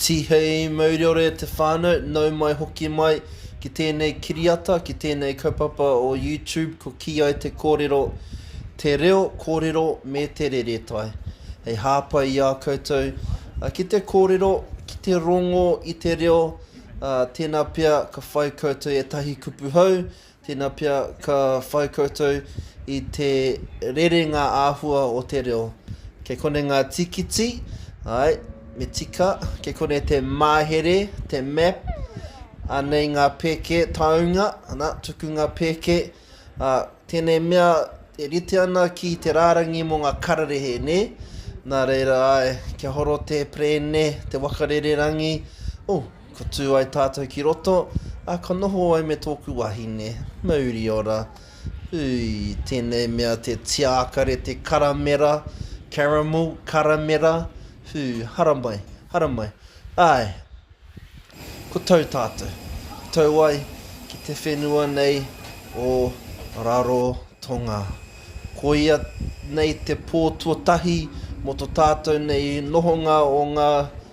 Tihei mauriora e te whānau, nau mai hoki mai ki tēnei kiriata, ki tēnei kaupapa o YouTube ko kī ai te kōrero Te reo kōrero me te reretai. Hei hāpai i a koutou ki te kōrero, ki te rongo i te reo, tēnā pea ka whai koutou ētahi kupu hou, Tēnā pea ka whai koutou i te rerenga āhua o te reo. Kei konei ngā tīkiti, āe, me tika, kei konei te mahere, te map, anei ngā pēke taunga, ana, tuku ngā pēke, ā, tēnei mea e rite ana ki te rārangi mō ngā kararehe, nē? Nā reira, āe, kia horo te perēne, te waka rererangi, oh, Ka tū ai tātou ki roto, ā, ka noho au me tōku wahine. Mauri ora. Ui, tēnei mea te tiākare, te karamera, caramel, karamera, hū, haramai, haramai. Āe, ko tau tātou. Ko tau ai ki te whenua nei o Rarotonga. Koia nei te pō tuatahi mō to tātou nei nohonga o ngā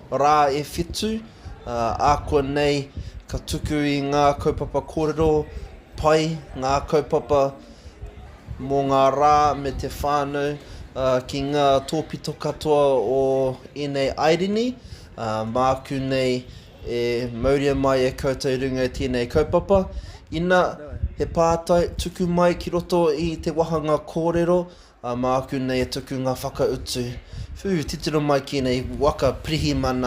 Rā e whitu, ā, ākuanei ka tuku i ngā kaupapa kōrero pai, ngā kaupapa mō ngā rā me te whānau, ā, ki ngā tōpito katoa o ēnei airini, ā, māku nei e mauria mai e koutou i runga i tēnei kaupapa. Ina he pātai, tuku mai ki roto i te wāhanga kōrero, Ā, māku nei e tuku ngā whakautu. Whū, titiro mai ki ēnei waka pirihimana.